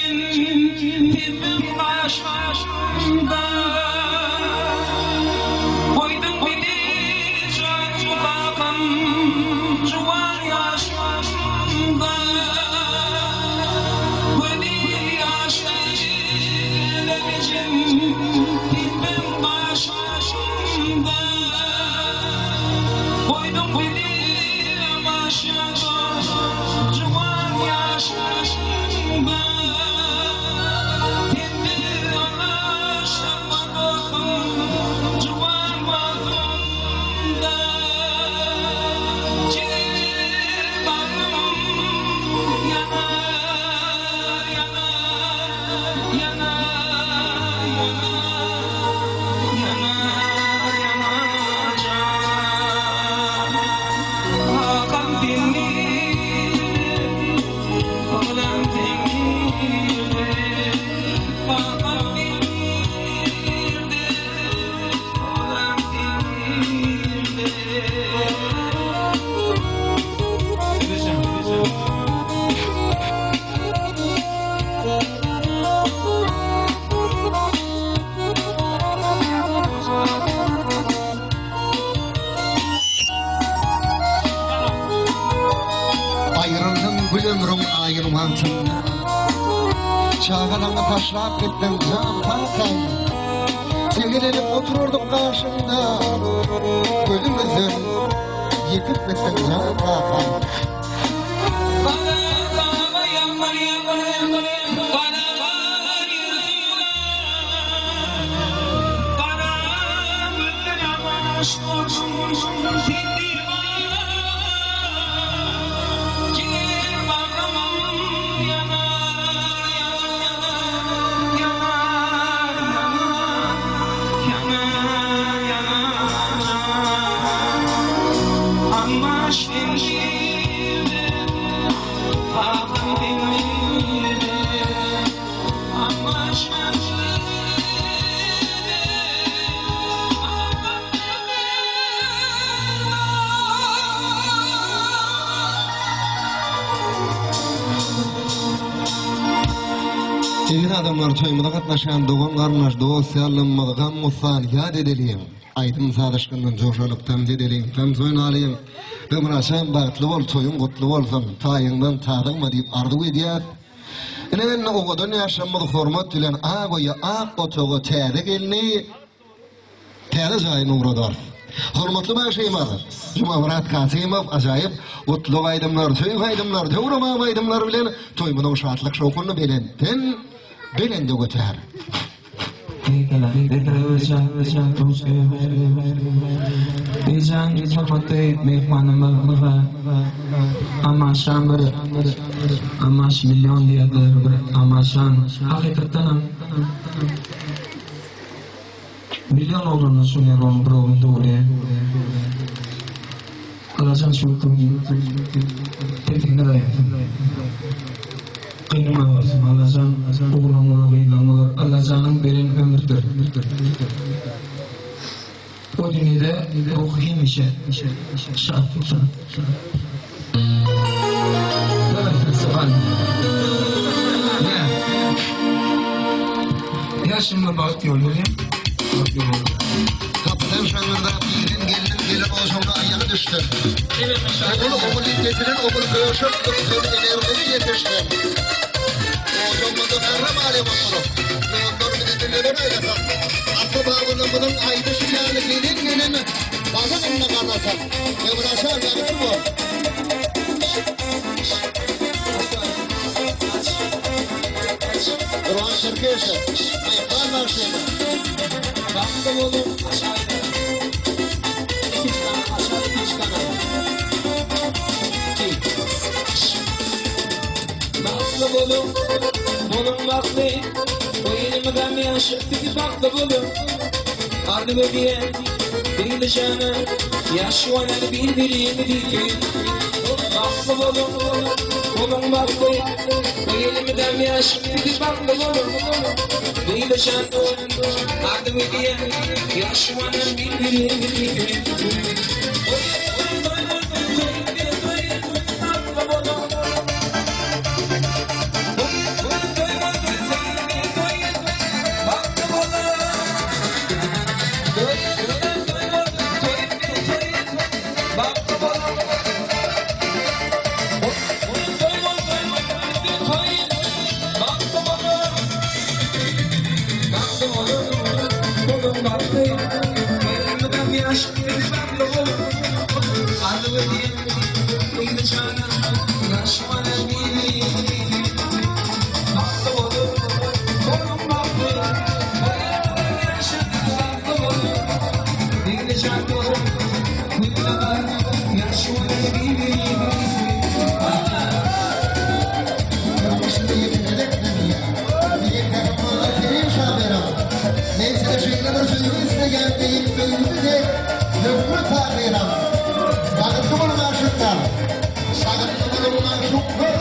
Gelejim pepem gaşymda Goýduň bizi janym kakam Juwan ýaşymda Gözi ýaşly gelejim Pepem gaşymda Goýduň bizi maşada Juwan ýaşymda Sende alaşdyrma dostum Juwan wagtymda Jiger bagrym ýanar, ýanar, ýanar, ýanar, ýanar, ýanar jan. Kakam sen nirde, oglan sen nirde? Kakam sen nirde, oglan sen nirde? Aýryldyň gül ömrüň aýyn wagtynda. Çagalaňy taşlap gitdiň jan kakam. Tegelenip oturardyk gaşyňda. Gözümizden ýitip gitdiň jan kakam. Gara daga ýagmyr ýagyp, gara gar ýersiň Gara gözden amaş boldum, sen diwana. Jiger bagrymam ýanar, ýanar, ýanar, ýanar, ýanar, ýanar. Amaş sen nirde, kakam sen nirde? Amaş sen nirde, kakam sen nirde? Eziz adamlar toýumyza gatnaşan dogan garyndaş dost ýarlarymyz gam gussany ýat edeliň. Aýdym saz yşkyndan joşalyp tans edeliň tans oýnalyň. Ömür-aşam bagtly bol toýuň gutly bolsun taýyňdan tazygma diýip arzuw edýäs. Ine indi owadan ýaşlarymyz hormat bilen ak öýe ak otaga täze gelni täze jaýyna ugradarys. Hormatly bagşymyz Jumamyrat Kasymow ajaýyp gutlag aýdymlar, söýgi aýdymlar, döwrebap aýdymlar bilen toýumyzyň şatlyk-şowhunyny belentden belende götär. Eýjan hormatly myhmanymyz Amanşan bir Amaş million diýerler bir Amanşan hakykatdanam million oglandan şol ýaly bir oglan dogulýar. Allajan şu gün petigine daýansyn. Gynyň bolsun Allajan oglan bolar gyzlaň bolar Allajanyň beren ömrüdir. O dünýede ruhy hemişe şat bolsun. Ýaşyma bagt ýoly berýän. Gapydan şaňňyrdap giren gelniň gelin ojagyna aýagy düşdi. Ogul ogul getiren ogul göşek dursun energili ýetişsin. Ojagymyzda mährem alem oturyp, ýollar bizi dileler aýlasak, ata-babalarymyzyň aýdyşy ýaly gelen gelen gazagynda ganasak, Ömüraşar bagtly bol. Gurban Çerkeşow, Myhman bagşymyz. Bagtly boluň aşaýda. Ikinji kanal aşar ikinji kanal. Iki. Bagtly boluň, boluň bagtly. Bu ýylymyzam ýaşyp sizi bagtly boluň. Arzuw edýän Beýle jana ýaş bolar bir-birimizi söýüp. Bagtly boluň, boluň bagtly. Bu ýylymyzam ýaşyp sizi bagtly boluň. Beýle jana arzuw edýän ýaş bolar bir-birimizi söýüp. Toý bolsun, toý, toý, bagtly boluň. Toý bolsun, toý. Ömrümde ýeke gezek dünýä. Diýen gahrymanlar Kerim Şaberow. Men size şeýle bir söýgi isleýän beýik söýgümi dek hökman tabynam. Bagtly boluň aşyklar. Bagtly boluň magşuklar.